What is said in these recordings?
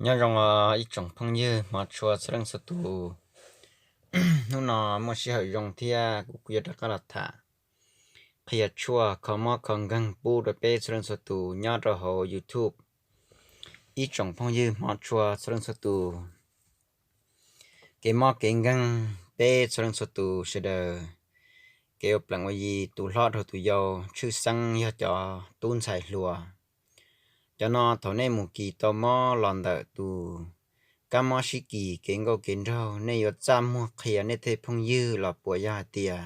Nyob zoo ib tsoom phooj ywg hmov tshua txhua leej txhua tus. Hnub no muaj sij hawm zoo thiab kuv kuj yuav rov qab los tham qhia tshuaj kho mob kho nkeeg pub rau peb txhua leej txhua tus nyob rau hauv YouTube. Ib tsoom phooj ywg hmov tshua txhua leej txhua tus, kev mob kev nkeeg peb txhua leej txhua tus sawv daws, kev ua plees ua yi tus hlob rau tus yau tshwj xeeb yog cov tub ntxhais hluas. Cov no thaum nej mus kis tau mob los ntawm tus kab mob sib kis kev nkauj kev nraug, nej yuav txaj muag qhia nej tej phooj ywg los puas yog hais tias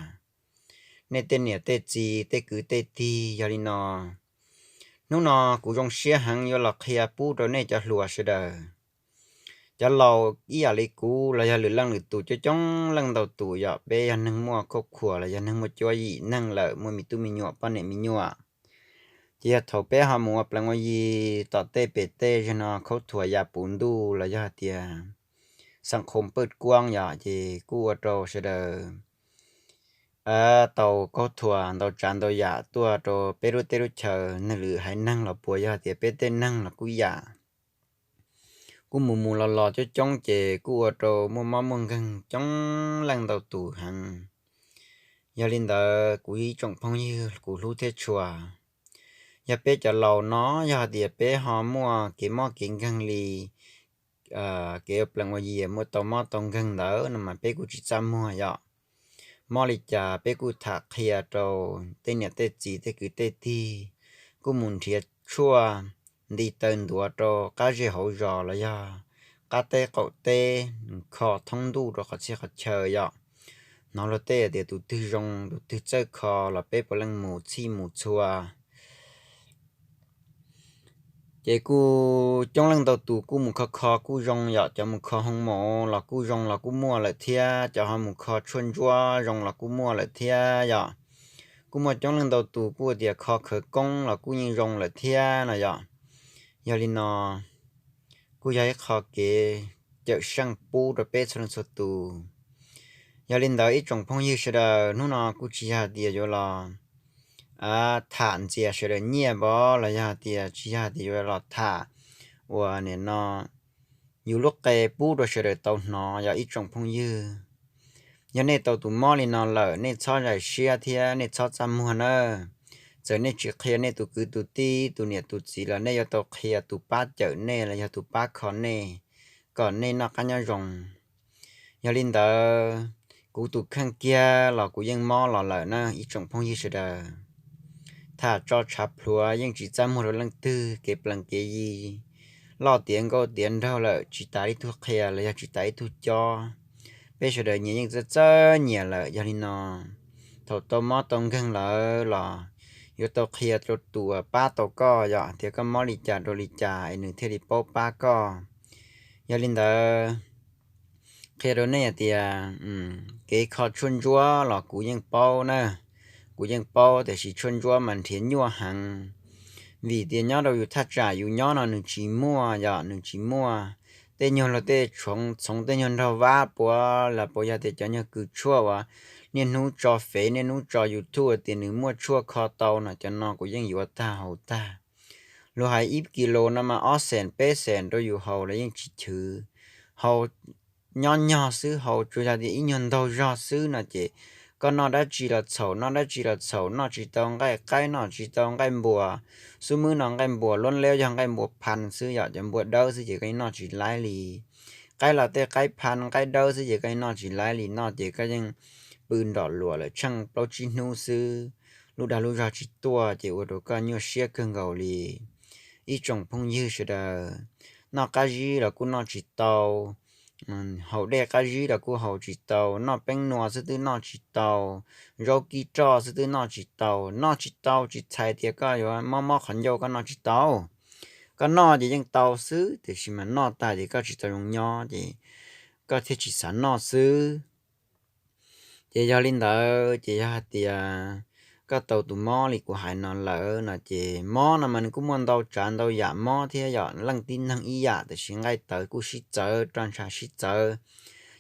nej tej niam tej txiv tej kwv tej tij. Yog li no, hnub no kuv zoo siab heev yuav los qhia pub rau nej cov hluas sawv daws. Cov laus ib yam li kuv los yog lwm leej lwm tus coob coob leej ntau tus yom, peb yog neeg muaj khauj khuam los yog neeg muaj cuab yim neeg lawm, muaj me tub me nyuam poj niam me nyuam, ces yog thaum peb ho mus ua plees ua yi tom tej pem tej zag no khaub thuas ya puv ntuj los yog hais tias xeem qhov pawj kuab yom, ces kuj ua rau sawv daws tau khaub thuas ntau tsav ntau yam tuaj rau peb lub teb lub chaw. Neeg lwm haiv neeg los puas yog hais tias peb tej neeg los kuj yam, kuj mus mus los los coob coob ces kuj ua rau muaj mob muaj nkeeg coob leej ntau tus heev. Yog li ntawd kuv ib tsoom phooj ywg kuv hlub thiab tshua, yog peb cov laus no yog hais tias peb ho muaj kev mob kev nkeeg li kev ua plees ua yi muaj tau mob tau nkeeg ntawd no mas peb kuj tsis txaj muag yom. Mob li cas peb kuj tham qhia rau tej niam tej txiv tej kwv tej tij, kuj mus nrhiav tshuaj nti taw ntuav rau qab zej hauv zos los yog qab teb qaum teb, kho thoob ntuj rau qhov txhia qhov chaw yom. Hnov luag tej tias tus twg zoo tus twg txawj kho los peb puav leej mus txhij mus txhua. Ces kuj coob leej ntau tus kuj mus kho kho kuj zoo yom, cov mus kho hoo maum los kuj zoo los kuj muaj lawm thiab, cov ho mus kho tshuaj ntsuab zoo los kuj muaj lawm thiab yom. Kuj muaj coob leej ntau tus kuj tias kho khawv koob los kuj yeej zoo lawm thiab no yom. Yog li no, kuj yog ib qho kev cawm seej pub rau peb txhua leej txhua tus. Yog li ntawd ib tsoom phooj ywg sawv daws, hnub no kuj tsis yog tias yuav los tham ntxias sawv daws nyiaj pov los yog tias tsis yog tias yuav los tham uas nim no yus lub qe pub rau sawv daws tau hnov yog ib tsoom phooj ywg. Yog nej tau tus mob li no lawm nej txhob zais siab thiab nej txhob txaj muag nawb. Txawm nej tsis qhia nej tus kwv tus tij tus niam tus txiv los nej yuav tau qhia tus pab cawm nej los yog tus pab kho nej kom nej noj qab nyob zoo. Yog li ntawd, kuv tus kheej kiag los kuv yeej mob los lawm na ib tsoom phooj ywg sawv daws. Tham tso tshav plhuav yeej tsis txaj muag rau leej twg, kev plees kev yi, loj tiav nkauj tiav nraug lawm tsis tas ib tug qhia los yog tsis tas ib tug cob. Peb sawv daws nyias yeej txawj txawj nyias lawm. Yog li no, thaum tau mob tau nkeeg lawm los yuav tau qhia rau tus uas pab tau koj yom, tias koj mob li cas rau li cas es nws thiaj li paub pab koj. Yog li ntawd, qhia rau nej hais tias kev kho tshuaj ntsuab los kuv yeej paub na, kuv yeej paub tiam sis tshuaj ntsuab mas nrhiav nyuaj heev. Vim tias nyob rau yus thaj tsam yus nyob no nws tsis muaj yom, nws tsis muaj. Tej nyuag luag tej txhoov tej nyuag nraug vab puav los puas yog tias cov nyuag kws tshuaj uas niaj hnub tso fev niaj hnub tso YouTube tias nws muaj tshuaj kho tau no, cov no kuv yeej yuav tag haus tag. Luag hais ib kis lus no mas ob xees peb xees rau yus haus los yeej tsis chwv. Haus nyob nyog xwb, haus tsuas yog tias ib nyuag ntaug zog xwb no ces koj noj dab tsi los txhaum, noj dab tsi los txhaum, noj tsis tau nqaij qaib, noj tsis tau nqaij npua. Xub mwb no nqaij npua luab leeb yog nqaij npua phan xwb yom, cov npua dawb xwb ces koj yeej noj tsis laib li. Qaib los tej qaib phan nqaib dawb xwb ces koj yeej noj tsis laib li, noj ces koj yeej pw nrom luam lawm tsheej plaub tsib hnub xwb, lub dag lub zog tsis tuaj ces ua rau koj nyuaj siab kawg nkaus li. Ib tsoom phooj ywg sawv daws, noj qab zib los kuj noj tsis tau, haus dej qab zib los kuj haus tsis tau, noj peeb nua xwb twb noj tsis tau, zaub kib roj xwb twb noj tsis tau. Noj tsis tau tsis txhais tias koj yuav mob mob qhov ncauj koj noj tsis tau. Koj noj ces yeej tau xwb, tiam sis mas noj tag ces koj tsis tau zoo nyob ces koj thiaj tsis xav noj xwb. Ces yog li ntawd ces yog hais tias koj tau tus mob li kuv hais no lawm no ces mob no mas nws kuj muaj ntau tsav ntau yam mob thiab yom, leej tib neeg ib yam tiam sis nqaij tawv kuj sib txawv, roj ntsha sib txawv.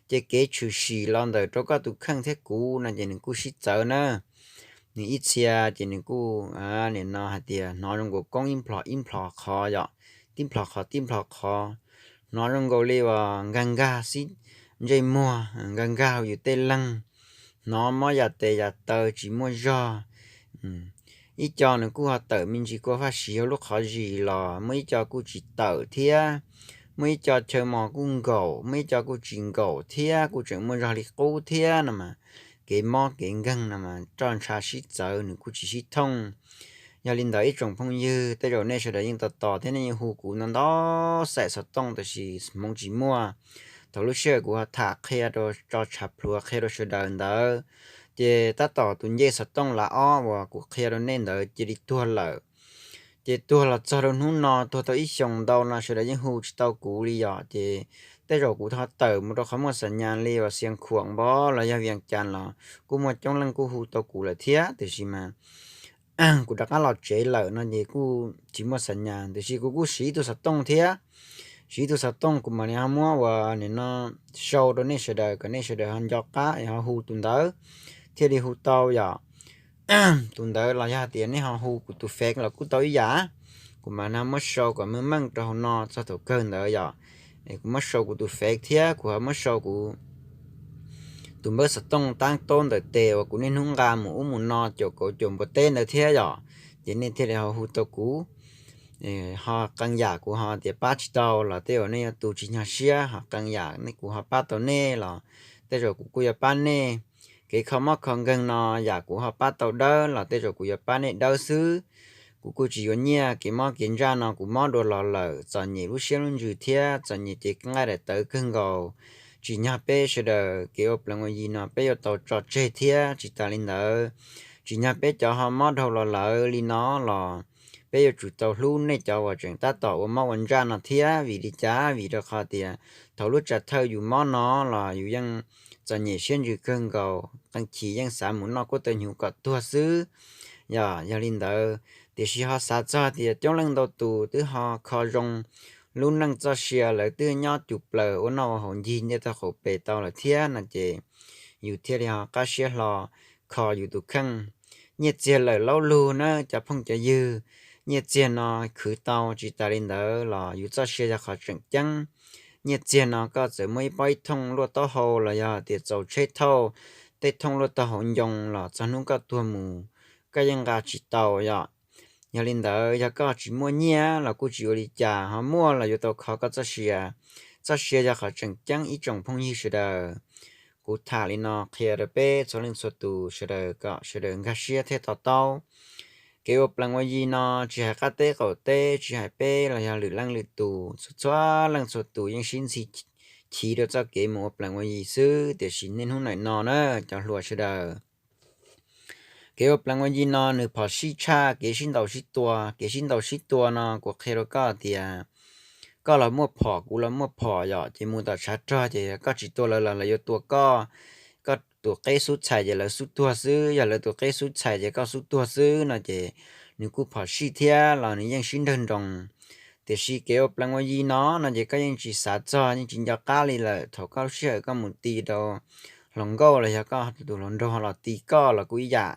Ces kev tshwm sim los ntawm rau koj tus kheej thiab kuv no ces nws kuj sib txawv na. Nws ib txhia ces nws kuj nim no hais tias hnov zoo nkaus koob ib nplhos ib nplhos qhov yom, tib nplhos qhov tib nplhos qhov. hnov zoo nkaus li uas nkag nkag xib ntsej muag, nkag nkag yus tej leeg, hnov mob yam tes yam taw tsis muaj zog. Ib co nws kuj ho tawm me ntsis kua faj siv hauv lub qhov zis los muaj ib co kuj tsis tawm thiab, muaj ib co chaw mos kuj nkaum, muaj ib co kuj tsis nkaum thiab, kuj tseem muaj zog li qub thiab no mas. Kev mob kev nkeeg no mas roj ntsha sib txawv, nws kuj tsis sib thooj. Yog li ntawd ib tsoom phooj ywg, tej zaum nej sawv daws yeej tos tos thiab nej yeej hu kuv ntau ntau xaim xov tooj, tiam sis hmoov tsis muaj. Thaum lub sij hawm kuv ho tham qhia rau, tso tshav pluav qhia rau sawv daws ntawd, ces tab tom tus ncej xov tooj lav ob uas kuv qhia rau nej ntawd cia li tuag lawm. Ces tuag los txog rau hnub no, tuag tau ib xyoos ntau no sawv daws yeej hu tsis tau kuv li yom. Ces tej zaum kuv ho tawm mus rau qhov muaj xam nyas li uas Xias Khuam npov los yog Vias Cas los kuj muaj coob leej kuj hu tau kuv lawm thiab, tiam sis mas kuv rov qab los tsev lawm no ces kuj tsis muaj xam nyas. Tiam sis kuv kuj siv ib tug xov tooj thiab, siv ib tug xov tooj kuv mam li ho muab uas nim no sau rau nej sawv daws kom nej sawv daws ho nco qab ho hu tus ntawd thiaj li hu tau yom. Tus ntawd los yog tias nej ho hu kuv tus Face los kuj tau ib yam. Kuv mam no muab sau kom meej meej rau hauv no txog thaum kawg ntawd yom. Kuv muab sau kuv tus Face thiab kuv ho muab sau kuv tus npawb xov tooj tab tob ntawm tes uas kuv niaj hnub nqa mus ub mus no caum kauv caum npua teb ntawd thiab yom. Ces nej thiaj li ho hu tau kuv. Ho qee yam kuv ho tias pab tsis tau los tej zaum nej yuav tu tsis nyog siab, ho qee yam nej kuv ho pab tau nej los tej zaum kuv kuj yuav pab nej. Kev kho mob kho nkeeg no yam kuv ho pab tau dawb los tej zaum kuv yuav pab nej dawb xwb. Kuv kuj tsis yuav nyiaj, kev mob kev ntsaj no kuv mob dua los lawm, txom nyem lub siab lub ntsws thiab txom nyem cev nqaij daim tawv kawg nkaus. Tsim nyog peb sawv daws kev ua plees ua yi no peb yuav tau tso tseg thiab. Tsis tas li ntawd, tsim nyog peb cov ho mob dhau los lawm li no los peb yuav tsum tau hlub nej cov uas tseem tab tom ua mob ua ntsaj no thiab. Vim li cas? Vim rau qhov tias thaum lub tsam thawj yus mob no los yus yeej txom nyem siab ntsws kawg nkaus, qee chim yeej xav mus noj kuab taw hnyuv kom tuag xwb. Yog, yog li ntawd, tiam sis ho xav txog tias coob leej ntau tus twb ho kho zoo lub neej txoj sia, lawv twb nyob cus plaws ua noj ua haus ncig ntiaj teb qaum pes tau lawm thiab no ces yus thiaj li ho qab siab hlo kho yus tus kheej. Nyiaj txiag lawm laub lug na cov phooj cov ywg, nyiaj txiag no khwv tau, tsis tas li ntawd los yus txoj sia yog qhov tseem ceeb. Nyiaj txiag no koj txawm muaj ib pob ib thooj luaj taub hau los yog tias txaus tsheb thauj tej thooj luaj taub hau ncoo los txog hnub koj tuag mus koj yeej nqa tsis tau yom. Yog li ntawd yog koj tsis muaj nyiaj los kuj tsis ua li cas, ho muaj los yuav tau kho koj txoj sia. Txoj sia yog qhov tseem ceeb ib tsoom phooj ywg sawv daws. Kuv tham li no qhia rau peb txhua leej txhua tus sawv daws kom sawv daws nkag siab thiab to taub. Kev ua plees ua yi no tsis hais qab teb qaum teb, tsis hais peb los yog lwm leej lwm tus, txhua txhua leej txhua tus yeej sib ntxhi chiv rau txoj kev mus ua plees ua yi xwb. Tiam sis niaj hnub nim no na cov hluas sawv daws, kev ua plees ua yi no nws phom sij tshaj kev sib ntaus sib tua. Kev sib ntaus sib tua no kuv qhia rau koj tias koj los muaj phom kuv los muaj phom yom, ces mus tom tshav rog ces koj tsis tua lawv los lawv yuav tua koj. Koj tus qeb xub txhais ces lawv xub tuag xwb, yog lawv tus qeb xub txhais ces koj xub tuag xwb no ces nws kuj phom sij thiab los nws yeej sib nrawg nroos. Tiam sis kev ua plees ua yi no no ces koj yeej tsis xav txog, yeej tsis nco qab li lawm. Thaum koj lub sij hawm koj mus ti rau hluas nkauj los yog koj tus hluas nraug los ti koj los kuj ib yam.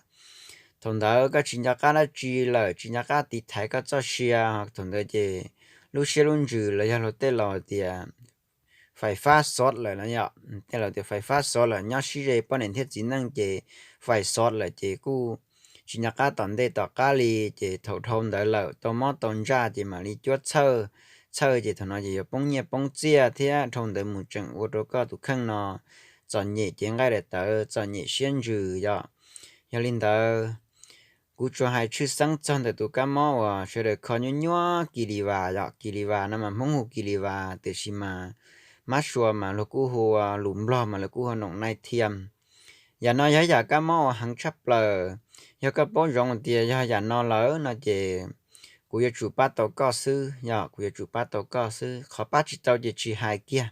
Thaum ntawd koj tsis nco qab dab tsi lawm, tsis nco qab tiv thaiv koj txoj sia, thaum ntawd ces lub siab lub ntsws los yog luag tej laus tias fais fab xov lawm no yom, tej laus tias fais fab xov lawm, nyob sib ze poj niam thiab txiv neej ces fais xov lawm ces kuj tsis nco qab tom ntej tom qab li. Ces thaum dhau ntawd lawm tau mob tau ntsaj ces mam li cuab txhawj, txhawj ces thaum no ces yuav poob nyiaj poob txiaj thiab dhau ntawd mus tseem ua rau koj tus kheej no txom nyem cev nqaij daim tawv, txom nyem siab ntsws yom. Yog li ntawd, kuv tsuas hais tshwj xeeb txog ntawm tus kab mob uas sawv daws kho nyuaj nyuaj kis lis vas yom. Kis lis vas no mas Hmoob hu kis lis vas, tiam sis mas mab sua mas luag kuj hu ua, lus Nplog mas lawv kuj hu ua noom nai thiam. Yam no yog yam kab mob uas heev tshaj plaws. Yog koj paub zoo tias yog yam no lawm no ces kuv yuav tsum pab tau koj xwb yom, kuv yuav tsum pab tau koj xwb. Qhov pab tsis tau ces tsis hais kiag,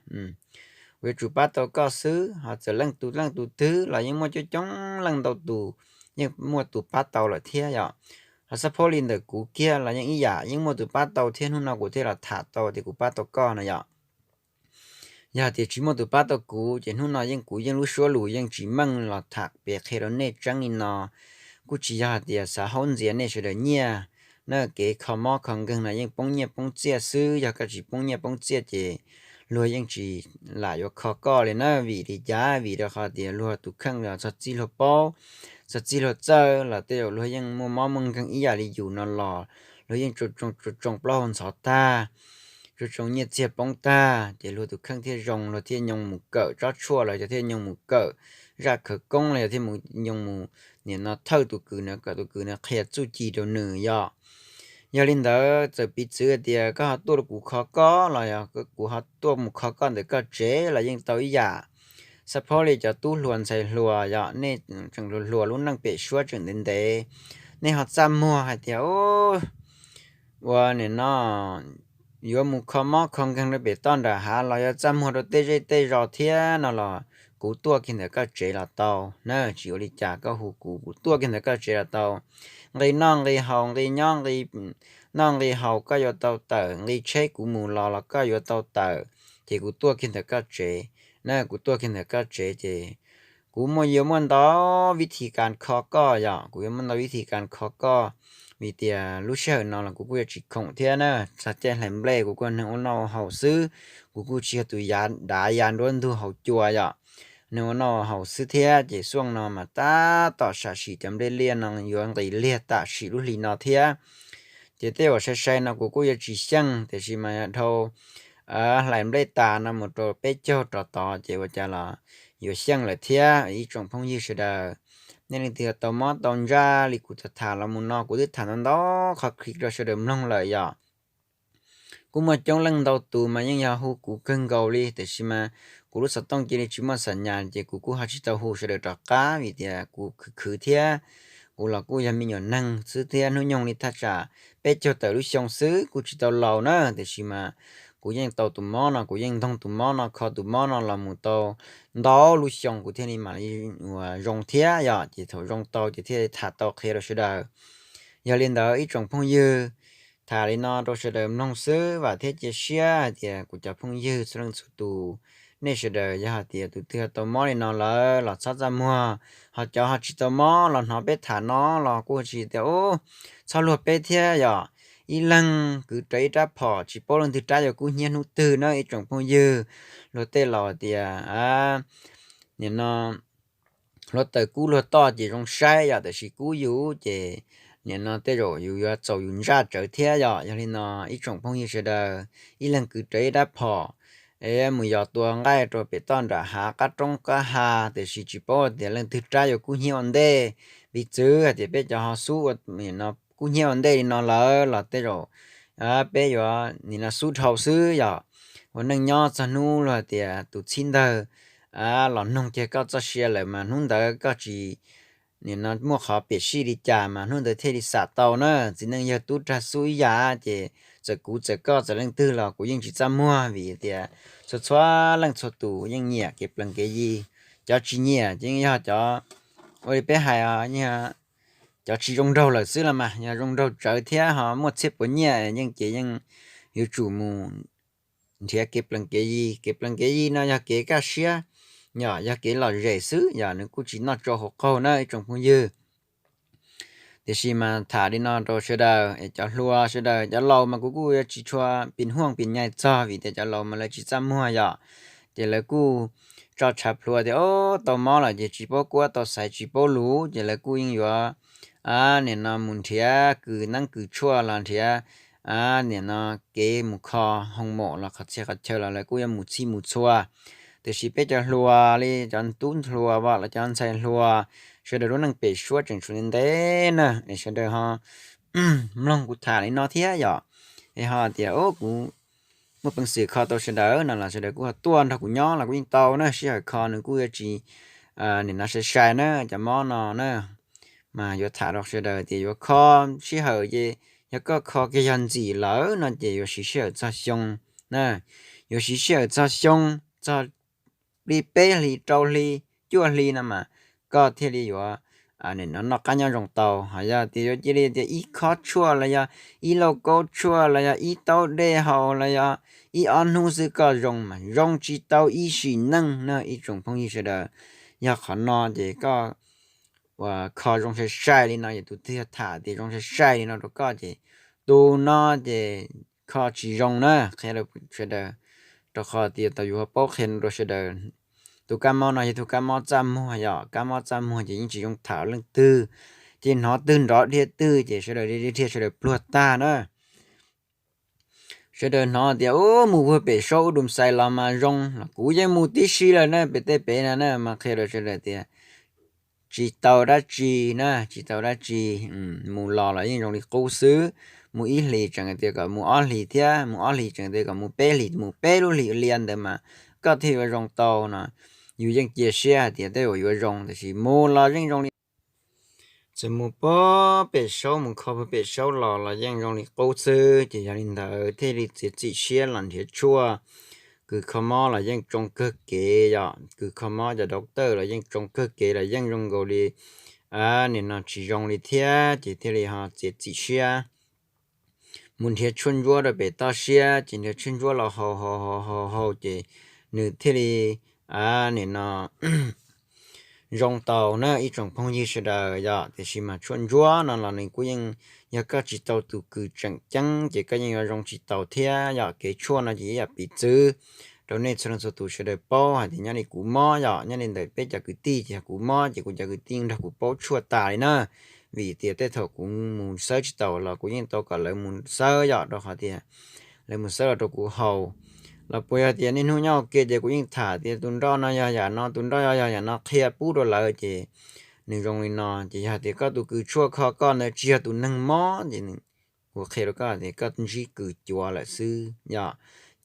kuv yuav tsum pab tau koj xwb. Ho txawm leej tus leej tus twg los yeej muaj coob coob leej ntau tus yeej muaj tus pab tau lawm thiab yom. Ho xab phob li ntawm kuv kiag los yeej ib yam, yeej muaj tus pab tau thiab. Hnub no kuv thiaj los tham tau tias kuv pab tau koj no yom. Yog tias tsis muaj tus pab tau kuv ces hnub no yeej kuv yeej lub suab lus yeej tsis meej los tham piav qhia rau nej tseeb li no. Kuj tsis yog hais tias xav haub ntxias nej sawv daws nyiaj na, kev kho mob kho nkeeg no yeej poob nyiaj poob txiaj xwb. Yog koj tsis poob nyiaj poob txiaj ces luag yeej tsis lam yuav kho koj li na. Vim li cas? Vim rau qhov tias luag tus kheej los txog txij luag paub, txog txij luag txawj los tej zaum luag yeej muaj mob muaj nkeeg ib yam li yus no los luag yeej tsoo tsoo plaub hau ntxhov tag, tsoo tsoo nyiaj txiag poob tag, ces luag tus kheej thiaj zoo, luag thiaj nyoo mus kawm tsob tshuaj los yog thiaj nyoo mus kawm zaj khawv koob los yog thiaj nyoo mus nim no thawj tus kwv na, kom tus kwv na qhia txuj ci rau nws yom. Yog li ntawd txawm piv txwv tias koj ho tuaj rau kuv kho koj los yog kuv ho tuaj mus kho koj ntawm koj tsev los yeej tau ib yam. Xab phob li cov tub hluas ntxhais hluas yog nej tseem hluas hluas lub neej pem suab tseem ntev ntev, nej ho txaj muag hais tias ua nim no yuav mus kho mob kho nkeeg rau pem toj nram hav los yog txaj muag rau tej zej tej zos thiab no los kuv tuaj kiag ntawm koj tsev los tau na. Tsis ua li cas, koj hu kuv, kuv tuaj kiag ntawm koj tsev los tau. Nqi noj nqi haus, nqi nyob nqi noj nqi haus koj yuav tau tawm, nqi tsheb kuv mus los los koj yuav tau tawm, ces kuv tuaj kiag ntawm koj tsev na. Kuv tuaj kiag ntawm koj tsev ces kuv muaj yuav muaj ntau vib thi kas kho koj yom, kuv yuav muaj ntau vib thi kas kho koj. Vim tias lub sij hawm no los kuv kuj yuav tsis khoom thiab na, txog caij hlais nplej kuv kuj neeg ua noj ua haus xwb, kuv kuj tsis yog tus yav dav ya nruab ntug haus cua yom, neeg ua noj ua haus xwb thiab. Ces xuaj no mas tab tom sam sim cov nplej liaj no yuav nqis liag tam sim lub hli no thiab. Ces tej uas sai sai no kuv kuj yuav tsis xyeej, tiam sis mas dhau hlais nplej tas no mus rau peb caug rov tod ces ua cas los yuav xyeej lawm thiab. Ib tsoom phooj ywg sawv daws, nej leej twg tau mob tau ntsaj li kuv tham tham los mus no, kuv twb tham ntau ntau qhov clip rau sawv daws mloog lawm yom. Kuj muaj coob leej ntau tus mas yeej yog hu kuv kawg nkaus li, tiam sis mas kuv lub xov tooj cia li tsis muaj xam nyas ces kuv kuj ho tsis tau hu sawv daws rov qab vim tias kuv khwv khwv thiab. Kuv los kuj yog me nyuam neeg xwb thiab, hnub nyoog li thaj tsam peb caug tawm lub xyoo xwb, kuj tsis tau laus na, tiam sis mas kuv yeej tau tus mob no, kuv yeej ntoog tus mob no, kho tus mob no los mus tau ntau lub xyoo kuv thiaj li mam li uas zoo thiab yom. Ces thaum zoo tau ces thiaj li tham tau qhia rau sawv daws. Yog li ntawd ib tsoom phooj ywg, tham li no rau sawv daws mloog xwb, vam thiab cia siab hais tias kuv cov phooj ywg txhua leej txhua tus, nej sawv daws yog hais tias tus twg tau mob li no lawm los txhob txaj muag, ho cov ho tsis tau mob los hnov peb tham no los kuj tsis tias ub, txhob luag peb thiab yom. Ib leeg kwv rawv ib rab phom, tsis paub leej twg rab yuav kub hnyiab hnub twg na ib tsoom phooj ywg. Luag tej laus tias nim no hluav taws kub luag toj ces zoo saib yom, tiam sis kub yus ces nim no tej zaum yus yuav txaus yus ntsaj tsawv thiab yom. Yog li no ib tsoom phooj ywg sawv daws, ib leeg kwv rawv ib rab phom es mus yos tua nqaij rau pem toj nram hav qab roob qab ha, tiam sis tsis paub tias leej twg rab yuav kub hnyiab ua ntej. Piv txwv hais tias peb cov ho xub ua kub hnyiab ua ntej li no lawm los tej zaum peb yuav nim no xub dhau xwb yom. Ua neej nyob txog hnub luag tias tus txhib ntawg los noog kiag koj txoj sia lawm mas hnub ntawd koj tsis nim no muaj qhov piam sij li cas mas hnub ntawd thiaj li xam tau na. Txiv neej yawg tub rag xub ib yam ces txawm kuv txawm koj txawm leej twg los kuv yeej tsis txaj muag vim tias txhua txhua leej txhua tus yeej nyiam kev plees kev yi. Cov tsis nyiam ces yeej yog cov ua li peb hais cov tsis zoo nraug lawm xwb los mas, yog zoo nraug tsawv thiab ho muaj txhiaj puas nyiaj yeej ces yeej yuav tsum mus nrhiav kev plees kev yi. Kev plees kev yi no yog kev kaj siab, yog kev lom zem xwb, yog nws kuj tsis noj tsau hauv qaug na ib tsoom phooj ywg. Tiam sis mas tham li no rau sawv daws es cov hluas sawv daws, cov laus mas kuv kuj yuav tsis tshua pim huaj pim nyais txog vim tias cov laus mas lawv tsis txaj muag yom. Ces lawv kuj tso tshav plhuav tias o, tau mob lawm ces tsis paub kuab tau xaiv tsis paub luv ces lawv kuj yeej yuav nim no mus nrhiav kws neeb kws tshuaj los nrhiav nim no kev mus kho hoo maum los qhov txhia qhov chaw los lawv kuj yuav mus txhij mus txhua. Tiam sis peb cov hluas li cov tub hluas los cov ntxhais hluas, sawv daws lub neej pem suab tseem tshuav ntev ntev na es sawv daws ho mloog kuv tham li no thiab yom. Es ho tias o, kuv muaj peev xwm kho tau sawv daws no los sawv daws kuj ho tuaj nrog kuv nyob los kuj yeej tau na. Sij hawm kho nws kuj yuav tsis nim no sai sai na, cov mob no na. Mas yuav tham rau sawv daws tias yuav kho sij hawm ces yog koj kho kiag yog ntxim lawm no ces yuav siv sij hawm txog xyoo na. Yuav siv sij hawm txog xyoo, txog li peb hlis rau hli cuaj hli no mas koj thiaj li yuav nim no noj qab nyob zoo tau. Ho yog tias yuav cia li tias ib khob tshuaj los yog ib lauj kaub tshuaj los yog ib taub dej haus los yog ib ob hnub xwb koj zoo mas zoo tsis tau ib sim neej na ib tsoom phooj ywg sawv daws. Yog qhov no ces koj uas kho zoo sai sai li no, yog tus twg yog tham tias zoo sai sai li no rau koj ces tus no ces kho tsis zoo na, qhia rau sawv daws. Rau qhov tias tau yuav paub qhia rau sawv daws, tus kab mob no yog tus kab mob txaj muag yom, kab mob txaj muag ces yeej tsis zoo tham leej twg, ces hnov twg nrov dhia twg ces sawv daws dhia sawv daws pluag tag na. Sawv daws hnov tias ub mus puag pem saub ub dum xais los mas zoo los kuv yeej mus tib si lawm na, pem tej pem no na mas qhia rau sawv daws tias tsis tau dab tsi na, tsis tau dab tsi. Mus los los yeej zoo li qub xwb. Mus ib hlis tseem tias kom mus ob hlis thiab, mus ob hlis tseem tias kom mus peb hlis, mus peb lub hlis lia ntawd mas koj thiaj yuav zoo tau no. Yus yeej cia siab hais tias tej zaum yuav zoo, tiam sis mus los yeej zoo li txawm mus puag pem saub, mus kho puag pem saub los los yeej zoo li qub xwb. Ces yog li ntawd thiaj li txiav txim siab los nrhiav tshuaj. Kws kho mob los yeej tsoo kawg kev yom, kws kho mob cov doctor los yeej tsoo kawg kev los yeej zoo nkaus li, nim no tsis zoo li thiab, ces thiaj li ho txiav txim siab mus nrhiav tshuaj ntsuab rau pem toj siab. Ces nrhiav tshuaj ntsuab los haus haus haus haus haus ces nws thiaj li, nim no zoo tau na ib tsoom phooj ywg sawv daws yom. Tiam sis mas tshuaj ntsuab no los nws kuj yeej, yog koj tsis tau tus kws tseem ceeb ces koj yeej yuav zoo tsis taus thiab yom. Kev tshuaj no ces ib yam piv txwv rau nej txhua leej txhua tus sawv daws paub hais tias nyob li kuv mob yom, nyob li ntawm peb cov kwv tij ces yog kuv mob ces kuv cov kwv tij yeej nrog kuv paub tshuaj tas li na. Vim tias tej thaum kuv mus xawb tsis taus los kuv yeej tau kom lawv mus xawb yom, rau qhov tias lawv mus xawb los rau kuv haus. Los puas yog tias niaj hnub nyob ua ke ces kuv yeej tham tias tus nroj no yog yam no, tus nroj yog yam no, qhia pub rau lawv ces nws zoo li no. Ces yog tias koj tus kws tshuaj kho koj ntawd tsis yog tus neeg mob ces kuv qhia rau koj tias koj ntsib kws cuav lawm xwb yom,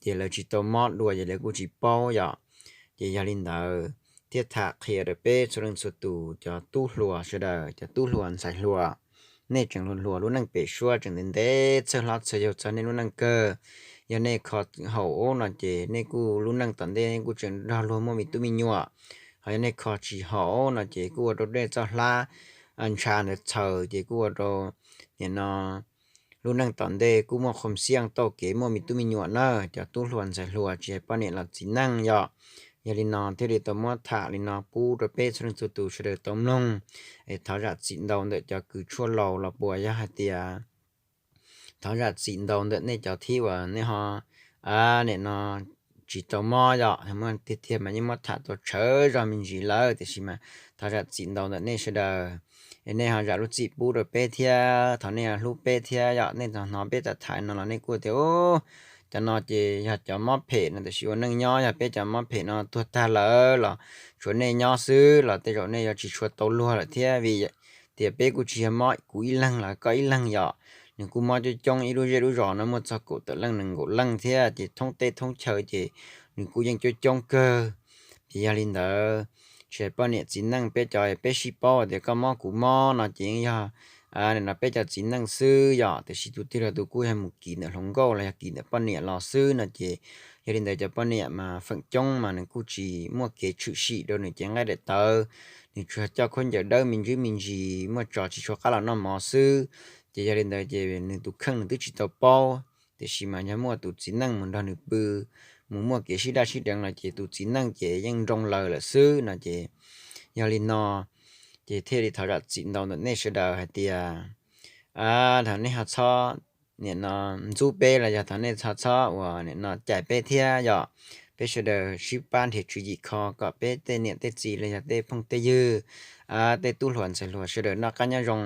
ces lawv tsis tau mob dua ces lawv kuj tsis paub yom. Ces yog li ntawd thiaj tham qhia rau peb txhua leej txhua tus cov tub hluas sawv daws, cov tub hluas ntxhais hluas, nej tseem hluas hluas lub neej pem suab tseem ntev ntev txhawj hlob txhawj yau txog nej lub neej kawg. Yog nej kho haum no ces nej kuj lub neej tom ntej nej kuj tseem nrog luag muaj me tub me nyuam. Ho yog nej kho tsis haum no ces kuj ua rau nej txoj hlab ntsha ntawd txhaws ces kuj ua rau nim no lub neej tom ntej kuj muaj qhov xiaj tau kev muaj me tub me nyuam na, cov tub hluas ntxhais hluas tsis hais poj niam los txiv neej yom. Yog li no thiaj li tau muab tham li no pub rau peb txhua leej txhua tus sawv daws tau mloog. Es thov zam txim ntau ntawm cov kws tshuaj laus los puas yog hais tias thov zam txim ntau ntawm nej cov thib uas nej ho nim no tsis tau mob yom. Tiag tiag mas yeej muab tham tau tshawv zog me ntsis lawm, tiam sis mas thov zam txim ntau ntawm nej sawv daws. Es nej ho zam lub txim pub rau peb thiab, thov nej hlub peb thiab yom. Nej hnov peb tham tham no los nej kuj tias, cov no ces yog cov mob phem no, tiam sis ua neej nyob yog peb cov mob phem no tuag tag lawm los tshuav nej nyob xwb los tej zaum nej yuav tsis tshua tau luag lawm thiab, vim tias peb kuj tsis yog mob kuv ib leeg los koj ib leeg yom. Nws kuj mob coob coob, ib lub zej lub zos no muaj txog kaum tawm leej nees nkaum leej thiab, ces thoob teb thoob chaw ces nws kuj yeej coob coob kawg. Ces yog li ntawd, tsis hais poj niam txiv neej, peb cov peb sib paub tias koj mob kuv mob no ces yeej yog nim no peb cov txiv neej xwb yom. Tiam sis tus twg los tus kuj yog mus kis ntawm hluas nkauj los yog kis ntawm poj niam los xwb no ces, yog li ntawd cov poj niam mas feem coob mas nws kuj tsis muaj kev tshwm sim rau nws cev nqaij daim tawv, nws tsuas coj khaub ncaws dawb me ntsis me ntsis, muaj tso tsis tshua qab los noj mov xwb. Ces yog li ntawd ces nws tus kheej nws twb tsis tau paub, tiam sis mas yog muaj tus txiv neej mus nrog nws pw, mus muaj kev sib daj sib deev los ces tus txiv neej ces yeej nroo laws lawm xwb no ces, yog li no ces thiaj li thov zam txim ntau ntawm nej sawv daws hais tias thaum nej ho txhob nim no ntxub peb los yog thaum nej ho txhob uas nim no cais peb thiab yom. Peb sawv daws sib pab nrhiav tswv yim kho kom peb tej niam tej txiv los yog tej phooj tej ywg, tej tub hluas ntxhais hluas sawv daws noj qab nyob zoo,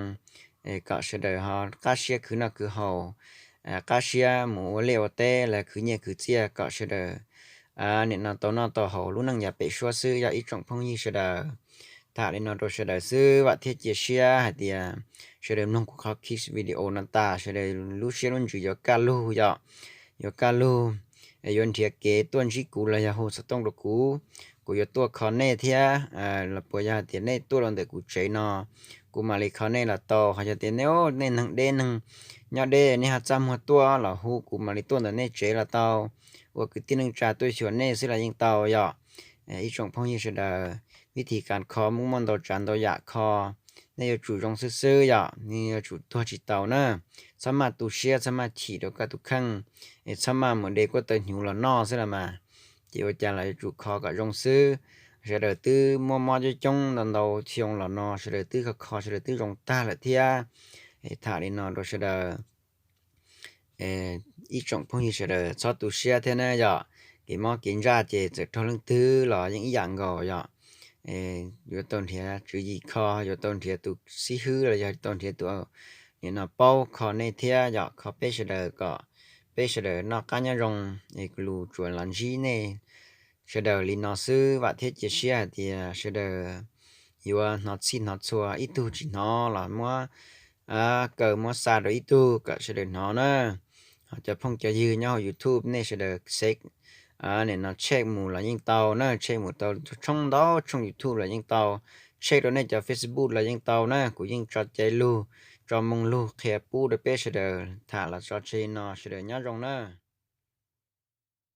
kom sawv daws ho qab siab khwv noj khwv haus, qab siab mus ua liaj ua teb los khwv nyiaj khwv txiaj, kom sawv daws nim no tau noj tau haus lub neej yav pem suab xwb yog ib tsoom phooj ywg sawv daws. Tham li no rau sawv daws xwb, vam thiab cia siab hais tias sawv daws mloog kuv qhov clip video no tas sawv daws lub siab lub ntsws yuav kaj lug yom, yuav kaj lug, yuav nrhiav kev tuaj ntsib kuv los yog hu xov tooj rau kuv, kuv yuav tuaj kho nej thiab. Los puas yog hais tias nej tuaj rau ntawm kuv tsev no, kuv mam li kho nej los tau. Ho yog tias nej, nej neeg deb neeg nyob deb nej ho txaj muag tuaj los hu kuv mam li tuaj ntawm nej tsev los tau, ua kwv tij neej tsa tuaj xyuas nej xwb los yeej tau yom. Ib tsoom phooj ywg sawv daws, vib thib kas kho muaj muaj ntau tsav ntau yam kho, nej yuav tsum zoo xwb xwb yom, nej yuav tsum tuag tsis tau na. Txhob maj tu siab, txhob maj chim rau koj tus kheej, es txhob maj mus de kuaj taw hnyuv los noj xwb los mas. Ces ua cas los yuav tsum kho kom zoo xwb. Sawv daws twb muaj mob coob coob ntau ntau xyoo los no sawv daws twb kho kho sawv daws twb zoo tag lawm thiab. Es tham li no rau sawv daws, ib tsoom phooj ywg sawv daws txhob tu siab thiab na yom. kev mob kev ntsaj ces txawm raug leej twg los yeej ib yam nkaus yom. Yuav tau nrhiav tswv yim kho, yuav tau nrhiav tus xib hwb los yog tau nrhiav tus nim no paub kho nej thiab yom, kho peb sawv daws kom peb sawv daws noj qab nyob zoo. Es kuv lus tsuas los ntsib nej sawv daws li no xwb, vam thiab cia siab hais tias sawv daws yuav hnov txhij hnov txhua, ib tug tsis hnov los muab kaw muab xa rau ib tug kom sawv daws hnov na. Ho cov phooj cov ywg nyob hauv YouTube nej sawv daws xev nim no check mus los yeej tau na, check mus tau tshoob ntau tshoob YouTube los yeej tau, check rau nej cov Facebook los yeej tau na. Kuv yeej tso cai lug, tso moo lug qhia pub rau peb sawv daws tham los tso tseg no, sawv daws nyob zoo na.